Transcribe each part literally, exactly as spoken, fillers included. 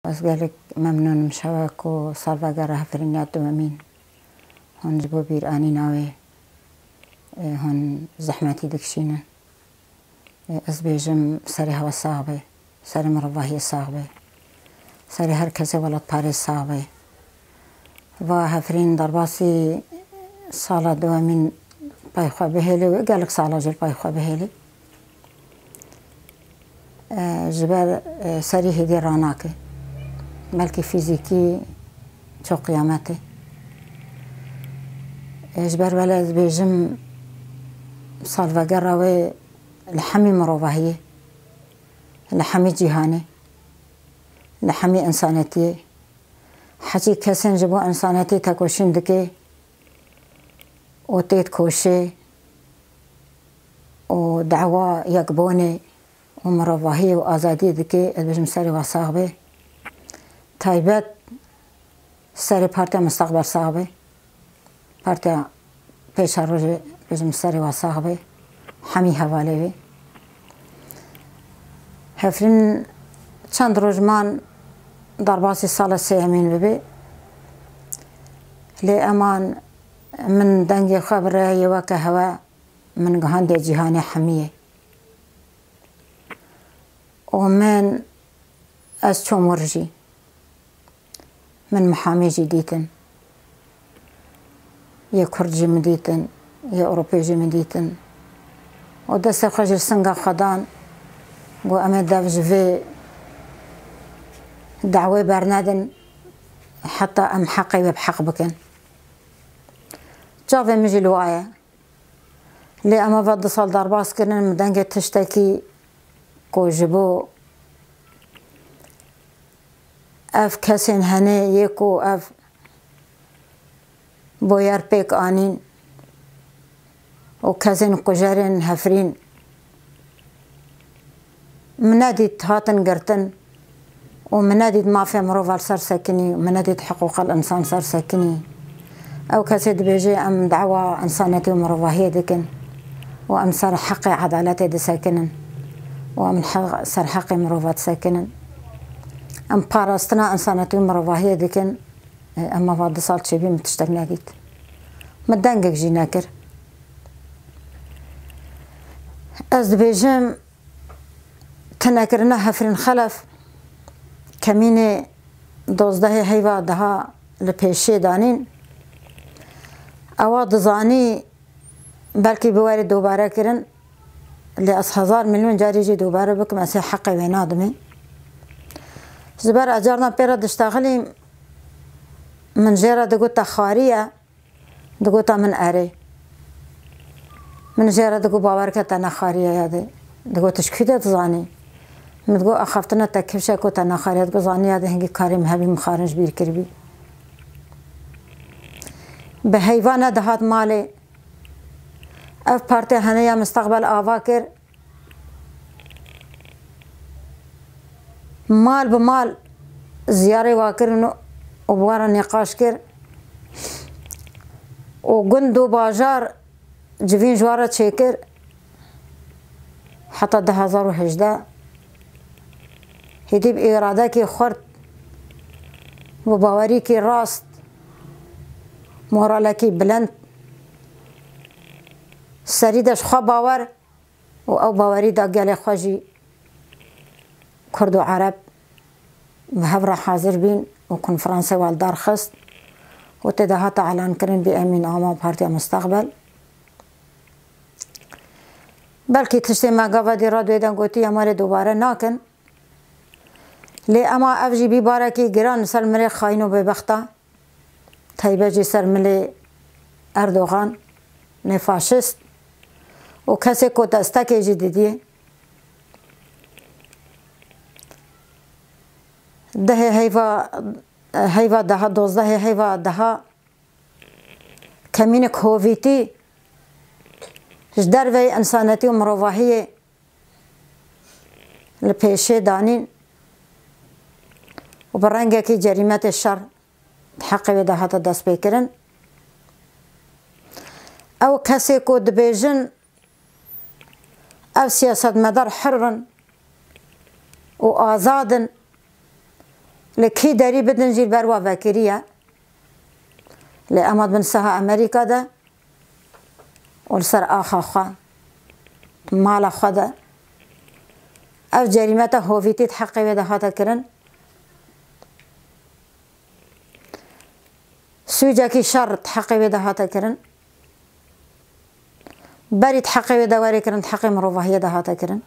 Ez gelek memnûn im ji we ku salvegera Hevrin ya duwemîn hûn ji bo bîranîna wê, e, hûn zehmetî dikişînin. E, ez bêjim serê hewe sax be, serê mirovahiyê sax be, serê her kesê welatparê sax be. Va Hevrin derbasî sala duwemîn pey xwe bihêlê û gelek sala jî pey xwe bihêlê. E, ji ber, e, serî hêdî ranake. Belkî fîzîkî ço qiyametê. E, ji ber wele ez bêjim salvegera wê li hemî mirovahiyê, li hemî cîhanê, li hemî însanetiyê. Heçî kesên ji bo însanetî tekoşîn dike û tê dikoşê û dawa yekbûnê û mirovahiyê û azadiyê dike, ez bêjim serê we sax be. Taybet serê Partiya Mustaqbel sax be. Partiya Pêşerojê bêjim serê we sax be. Hemî hevalê wê. Hevrin çend roj man derbasî sala sêyemîn bibe. Lê eman min dengê xwe bi rêya yê weke hewe min gihandiye cîhanê hemiyê. Û min ez çûm wir jî. Min mihamî jî dîtin. Yê Kurd jî min dîtin, yê Ewropê jî min dîtin. Û destê xwe ji singa xwe dan, got, "Em ê dev ji vê dawê bernedin, heta em heqê wê bi heq bikin." Çavê min jî li wa ye. Lê em ava du sal derbas kirin, min dengê tiştekî ku ji bo ev kesên henê yê ku ev boyer pêk anîn û kesên kujerên Hevrin min nedît hatin girtin û min nedît mafê mirov li ser sekinî, min nedît hiqûqel însan ser sekinî. Ew kesê dibêje, "Em dawa însanetî û mirovahiyê dikin û em ser heqê edaletê disekinin û em he-, ser heqê mirova disekinin. Em parastina însanetî û mirovahiyê dikin." E, em ava du sal çêbî min tiştek nedît. Min dengek jî nekir. Ez dibêjim, tinekirina Hevrin Xelef kemînê dozdehê heyva deha li pêşê danîn. Ewa dizanî belkî biwerê dobare kirin, lê ez hezar milyon carî jî dobare bikim, ez ê heqê wê nadimê. Ji ber ez carna pê re diştexilîm, min jê re digot te xwarî ye. Digota min erê. Min jê re digot, "Bawer ke te nexwariye ya de." Digot, "Tu ji kû de dizanî?" Min digot, "Axaftina te kifşe ku te nexwariye." Digot, "Zaniya de hingî karê min hebî min xwarin ji bîr kiribî." Bi heyva nedihat malê. Ev partiya hene ya Mustaqbel ava kir. Mal bi mal ziyarê wa kirin û bi wa re nîqaş kir û gund û bajar civîn ji wa re çêkir. Heta du hezar û hejdeh hêdî bi îradekî xurt, bi bawerîkî rast, moralekî bilind, serî de ji xwe bawer û ew bawerî da gelê xwe jî Kurd û Ereb bi hev re hazir bîn û konferansê wan darxist û tê de hate elankirin bî Emîn Ama Partiya Mustaqbel. Belkî tiştê me gava dî radyoyê de gotiye, em wê dobare nakin. Lê ema ev jî bî barekî giran li ser milê xayîn û bêbexta. Taybet jî ser milê Erdogan, nê faşist û kesê ku destekê jî didiyê. Dehê heyva, heyva daha, dozdehê heyva daha kemînik hovîtî ji derveyî însanetî û mirovahiyê li pêşê danîn û bi rengekî cerîmetê şer di heqê wê de hate destpêkirin. Ew kesê ku dibêjin ev siyasetmedar hir in û azad in, Li kî derî bidin jî li ber wa vekiriye. Lê ema dibin saha Amerîka de û li ser axa xwe, mala xwe de. Ev cerîmeta hovîtî di heqê wê de hate kirin. Sûcekî şer di heqê wê de hate kirin. Berî di heqê wê de were kirin, di heqê mirovahiyê de hate kirin.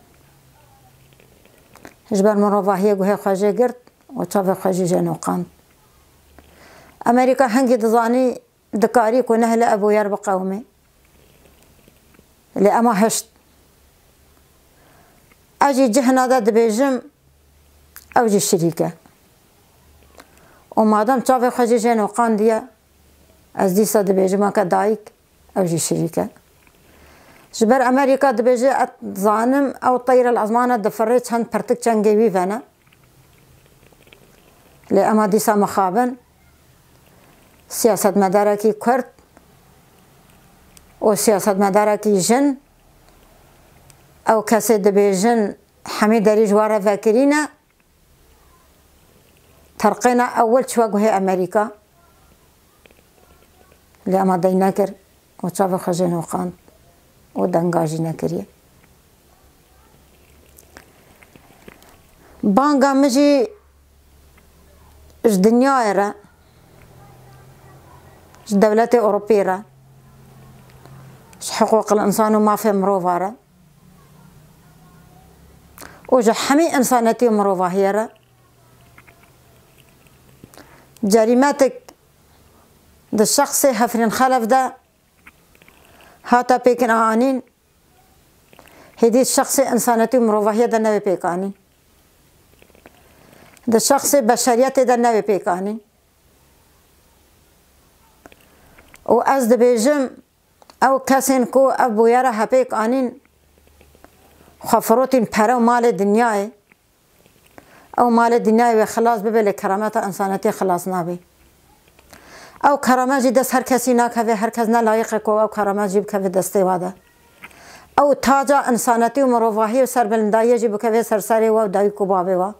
Ji ber mirovahiyê guhê xwe jê girt û çavê xwe jî jê noqand. Amerîka hingî dizanî dikarî ku nehêle ev bûyer biqewimê. Lê ema hişt. Ez jî cihna de dibêjim, ew jî şirîk e. Û madem çavê xwe jî jê noqandiye, ez dîsa dibêjim weke dayik, ew jî şirîk e. Ji ber Amerîka dibêje, ez zanim ew teyr el ezmana difirê çend pirtik çengê wî vene. Lê ema dîsa mixabin, siyasetmedarekî Kurd û siyasetmedarekî jin, ew kesê dibêjin hemî derî ji wan re vekirî ne, terqêna ewil çûye guhê Amerîka. Lê ema dey nekir û çavê xwe jê noqand û denga jî nekiriye. Banga min jî ji dinyayê re, ji dewletê Ewropî re, ji hiqûqil însan û mafê mirova re û ji hemî însanetî û mirovahiyê re cerîmetik di şexsê Hefrîn Xelef de hate pêkin anîn, hêdî şexsê însanetî û mirovahiyê de nebe pêk anîn. Di şexsê beşeriyetê de nebe pêk anîn. Û ez dibêjim, ew kesên ku ev bûyera hepêk anîn, xwe firotîn pere û malê dinyayê. Ew malê dinyayê wê xilas bibe, lê kerameta însanetiyê xilas nabe. Ew kerame jî dest her kesî nakeve, her kes ne layiq e ku ew kerame jî bikeve destê wa de. Ew taca însanetî û mirovahiyê û serbilindayiyê jî bikeve ser serê wa û dayik û bavê wa.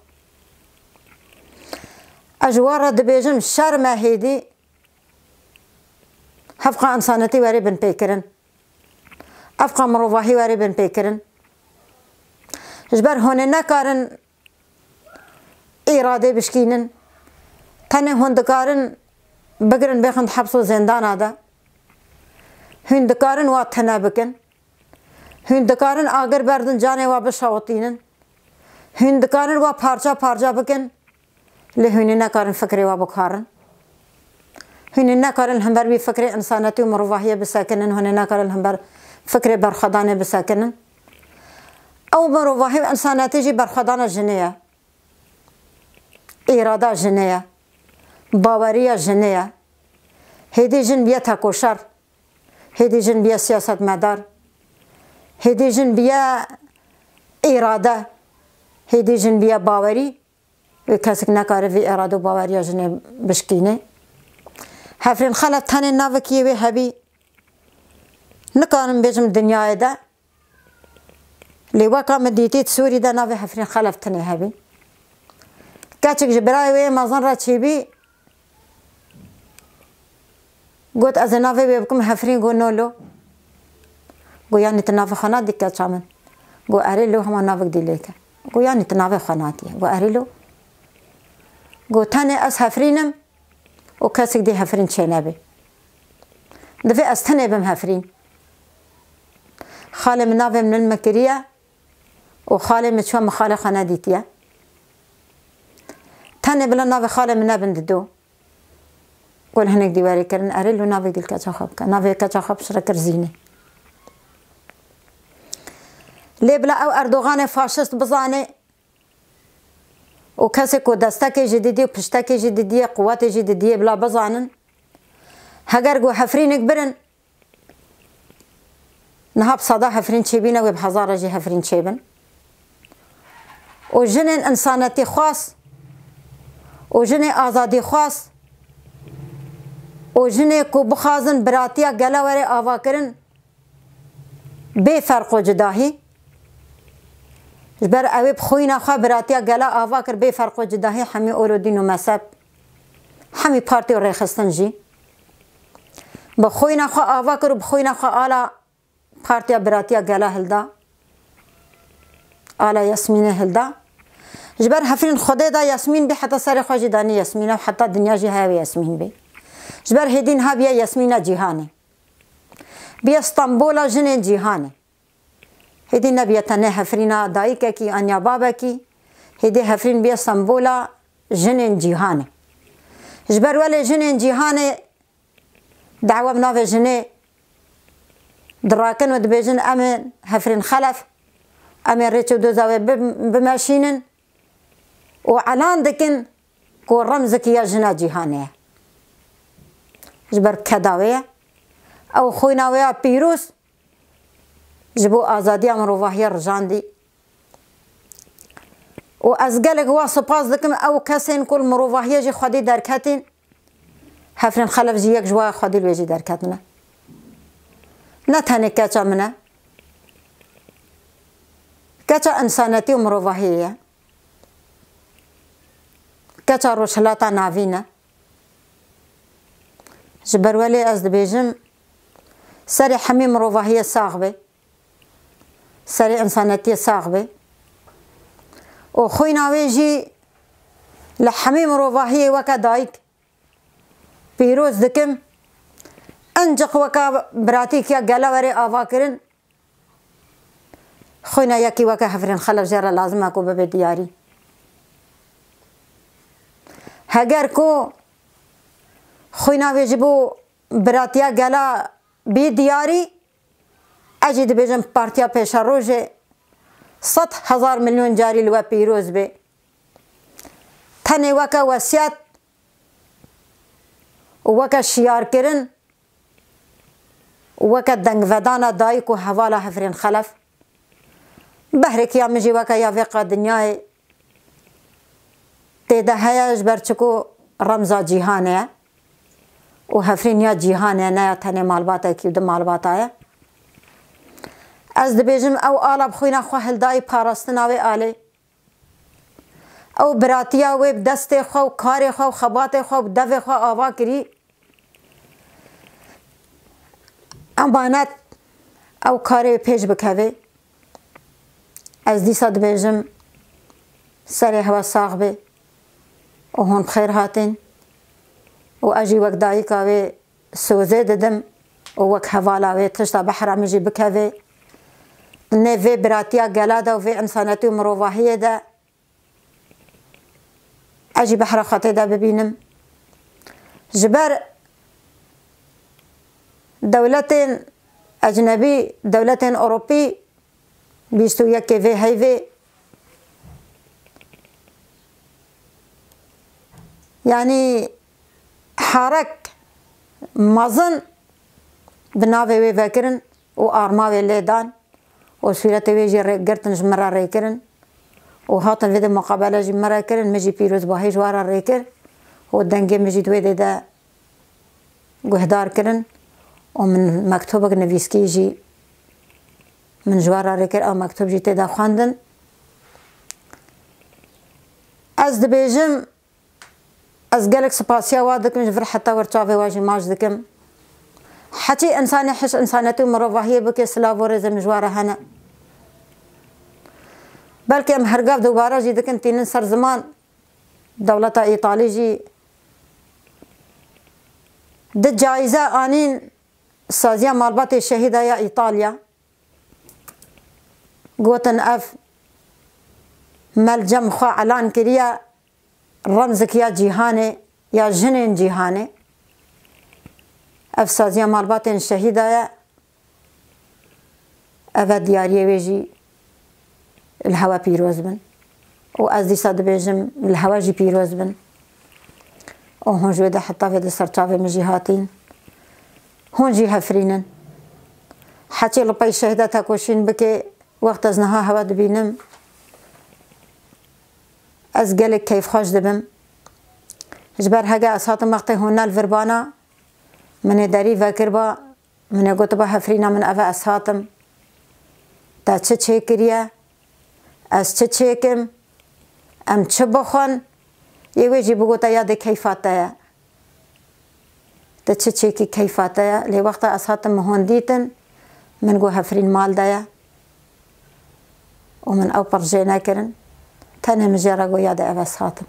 Ez ji wan re dibêjim, şerm e hêdî hevqa însanetî were binpêkirin. Hevqa mirovahî were binpêkirin. Ji ber hûn ê nekarin îradê bişkînin. Tenê hûn dikarin bigirin bêxin di heps û zêndana de. Hûn dikarin wa tune bikin. Hûn dikarin agir berdin canê wa bişewitînin. Hûn dikarin wa parça parça bikin. Lê hûn ê nekarin fikrê wa bikarin. Hûn ê nekarin hember wî fikrê însanetî û mirovahiyê bisekinin, hûn ê nekarin hember fikrê berxwedanê bisekinin. Ew mirovahî û însanetî jî berxwedana jinê ye. Îrada jinê ye. Baweriya jinê ye. Hêdî jin biye tekoşer. Hêdî jin biye siyasetmedar. Hêdî jin biye îrade. Hêdî jin biye bawerî. Wê kesik nekare vî îrade û baweriya jinê bişkîne. Hefrîn Xelef tenê navekî yê wê hebî. Nikarim bêjim dinyayê de. Lê weka min dîtî di Sûrî de navê Hefrîn Xelef tenê hebî. Keçik ji birayê wê yê mezin re çêbî. Got, "Ez ê navê wê bikim Hefrîn." Got, "No lo." Got, "Yanî tu navê xwe nadî keça min?" Got, "Erê lo, hema navek dî lê ke." Got, "Yanî tu navê xwe nadî?" Got, "Erê lo." Got, "Tenê ez Hefrîn im û kesik dî Hefrîn çênebê. Divê ez tenê bim Hefrîn. Xalê min navê min min kiriye û xalê min çûye min xalê xwe nedîtiye. Tenê bila navê xalê min nebin dido." Got, "Hinek dî were kirin, erê lo navê dî li keça xwe bike. Navê keça xwe piştre kir Zînê." Lê bila ew Erdoganê faşist bizane û kesê ku destekê jî didî û piştekê jî didiyê, quwetê jî didiyê bila bizanin, heger ku Hefrînik birin, niha bi seda Hefrîn çêbîne, wê bi hezara jî Hefrîn çêbin. Û jinên însanetîxwaz û jinê azadîxwaz û jinê ku bixwazin biratiya gele were avakirin, bê ferq û cudahî, Ji ber ew ê bi xwîna xwe biratiya gela ava kir, bê ferq û cudahî hemî ol û dîn û mezheb, hemî partî û rêxistin jî. Bi xwîna xwe ava kir û bi xwîna xwe ala Partiya Biratiya Gela hilda. Ala Yasmînê hilda. Ji ber Hefrîn Xwedê da Yasmîn bî, heta serê xwe jî danî Yasmîn e, heta dinya jî heye wê Yasmîn bê. Ji ber hêdî niha bîye Yasmîna cîhanê. Bîye Stenbola jinên cîhanê. Hêdî nebiye tenê Hefrîna dayikekî an ya babekî, hêdî Hefrîn bîye Stenbola jinên cîhanê. Ji ber welê jinên cîhanê dawa bi navê jinê dirakin û dibêjin, em ê Hefrîn Xelef, em ê rêç û doza wê bi-, bimeşînin û elan dikin ku remzekî ya jina cîhanê ye. Ji ber keda wê ye. Ew xwîna wê ya pîroz ji bo azadiya mirovahiya rijandî. Û ez gelek wa spas dikim, ew kesên ku li mirovahiyê jî xwedî derketîn, Hefrîn Xelef jî yek ji wa xwedî li wê jî derketine. Ne tenê keça min e. Keça însanetî û mirovahiyê ye. Keça Rojhilata Navîn e. Ji ber welê ez dibêjim, serê hemî mirovahiyê sax be. Serê însanetiyê sax be. Û xwîna wê jî li hemî mirovahiyê weke dayik pîroz dikim. Encik weke biratîkiya gela were ava kirin. Xwîna yekî weke Hefrîn Xelef jê re lazim e ku bibe diyarî. Heger ku xwîna wê ji bo biratiya gela bî diyarî, ez jî dibêjim Partiya Pêşerojê sed hezar milyon carî li we pîroz bê. Tenê weke wesiyet û weke şiyarkirin û weke dengvedana dayik û hevala Hefrîn Xelef. Behrek ya min jî weke ya vê qadinyayê tê de heye, ji ber çiku remza cîhanê ye û Hefrîn ya cîhanê ye, ne ya tenê malbatekî û du malbata ye. Ez dibêjim, ew ala bi xwîna xwe hildayî parastina wê alê. Ew biratiya wê bi destê xwe û karê xwe û xebatê xwe û bi devê xwe ava kirî. Emanet ew karê wê pêş bikevê. Ez dîsa dibêjim, serê hewe sax bê û hûn bi xêr hatin. Û ez jî wek dayika wê sozê didim û wek hevala wê tişta behra min jî bikevê. Nê vê biratiya gela de û vê însanetî û mirovahiyê de ez jî behra xwe tê de bibînim. Ji ber dewletên ecnebî, dewletên Ewropî bîst û yekê vê heyvê, yanî harek mezin bi navê wê vekirin û arma wê lê dan û sûretê wê jî rê girtin, ji min re rê kirin û hatin vê de muqabele jî min re kirin, min jî pîrozbahî ji wan re rê kir û dengê min jî di wê dê de guhdar kirin û min mektubek nivîskî jî min ji wan re rê kir, ew mektub jî tê de xwendin. Ez dibêjim, ez gelek spasiya wa dikim, ji vir heta wir çavê wa jî maç dikim. Heçî însanê hiş, însanetî û mirovahiyê bike, silav û rêzê min ji wan re hene. Belkî em her gav dubare jî dikin, tînin ser ziman, dewleta Îtalî jî di cayîze anîn saziya malbatê şehîda ya Îtalya. Gotin ev me li cem xwe elan kiriye, remzik ya cîhanê, ya jinên cîhanê. Ev saziya malbatên şehîda ye. Ev e diyariyê wê jî li hewe pîroz bin. Û ez dîsa dibêjim, li hewe jî pîroz bin. Û hûn ji wê de heta vê de ser çavê min jî hatîn. Hûn jî hefrînin. Heçê li pey şehîda tekoşîn bike, wext ez niha hewe dibînim, ez gelek keyfxweş dibim. Ji ber hege ez hatim wextê hûn ne li vir bana, min ê derî vekirba, min ê gotiba, Hefrîna min, eve ez hatim. Te çi çêkiriye? Ez çi çêkim? Em çi bixwin? Yê wê jî bigota ya de keyfa te ye. Te çi çêkî keyfa te ye? Lê wexta ez hatim min hûn dîtin, min got Hefrîn mal de ye. Û min ew pir jê nekirin. Tenê min jê re got ya de ev ez hatim.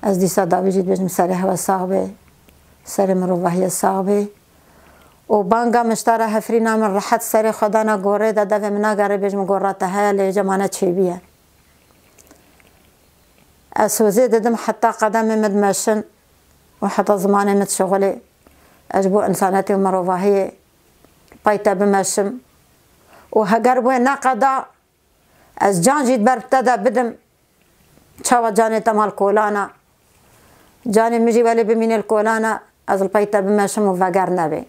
Ez dîsa dawî jî dibêjim serê hewe sax bê, serê mirovahiyê sax bê. Û banga min ji te re Hefrîna min rehet serê xwe dana gorê de, devê min nagere bêjim gora te heye lê cemane çêbiye. Ez sozê didim heta qedemê min dimeşin û heta zimanê min dişixulê. Ez ji bo însanetî û mirovahiyê pey te bimeşim. Û heger wê neqeda ez can jî di ber te de bidim, çawa canê te mal kolana. Canê min jî welê bimîne li kolana, ez li pey te bimeşim û veger nebê.